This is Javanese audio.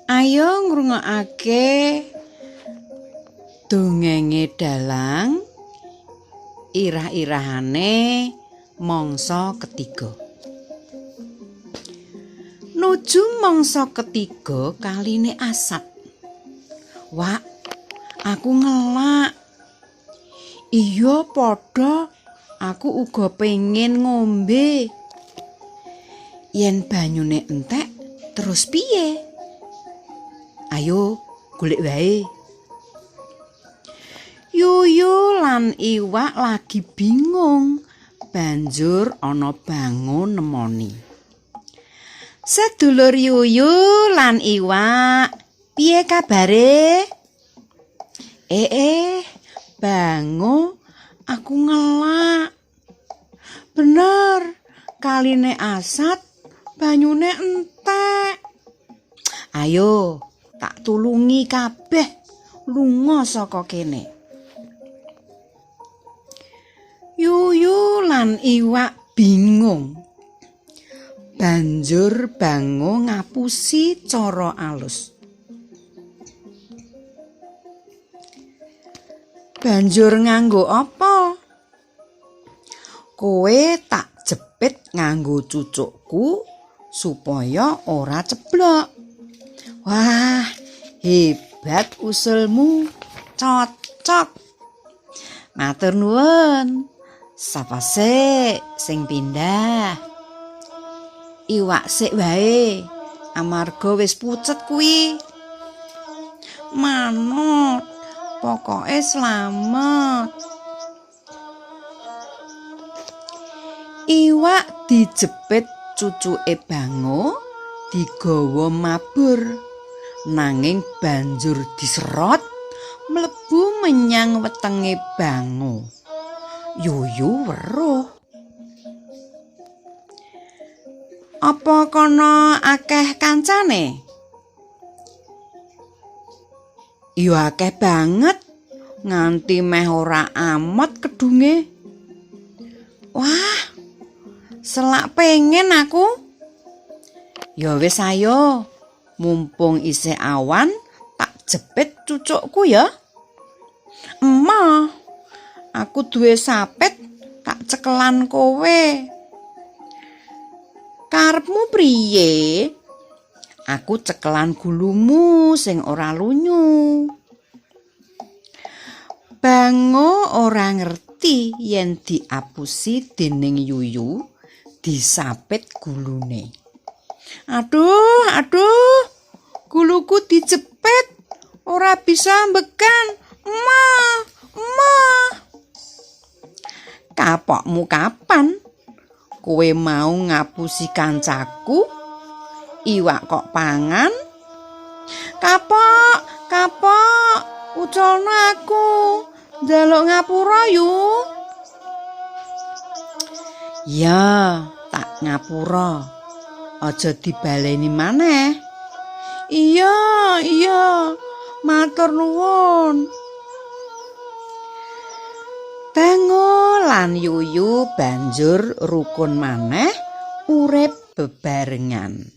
Ayo ngrungokake dongenge dalang irah-irahane mangsa ketiga. Nuju mangsa ketiga kaline asat. Wak, aku ngelak. Iya padha, aku uga pengen ngombe. Yen banyune entek, terus piye? Ayo golek wae. Yuyu lan iwak lagi bingung, banjur ana bangun nemoni. Sedulur Yuyu lan iwak, piye kabare? Eh, Bango, aku ngelak. Bener, kaline asat, banyune entek. Ayo, tak tulungi kabeh lunga saka kene. Yuyu lan iwak bingung. Banjur Bango ngapusi cara alus. Banjur nganggo apa? Kowe tak jepit nganggo cucukku supaya ora ceblok. Wah, hebat usulmu. Cocok. Matur nuwun. Sapa sik sing pindah? Iwak sik wae, amarga wis pucet kuwi. Manut, pokoke slamet. Iwak dijepit cucuke Bango, digawa mabur. Nanging banjur diserot mlebu menyang wetenge Bango. Yuyu weruh. Apa kono akeh kancane? Ya akeh banget, nganti meh ora amot kedunge. Wah, selak pengen aku. Ya wis ayo, mumpung isih awan, tak jepit cucukku ya. Emoh, aku duwe sapit, tak cekelan kowe. Karepmu priye? Aku cekelan gulumu sing ora lunyu. Bango ora ngerti yen diapusi dening Yuyu, disapit gulune. Aduh, aduh, guluku dijepit, ora bisa ambekan. Emoh, emoh. Kapokmu kapan? Kowe mau ngapusi kancaku? Iwak kok pangan? Kapok, kapok, uculno aku. Njaluk ngapura yu. Ya, tak ngapura. Aja dibaleni maneh. Iya, iya. Matur nuwun. Bango lan Yuyu banjur rukun maneh urip bebarengan.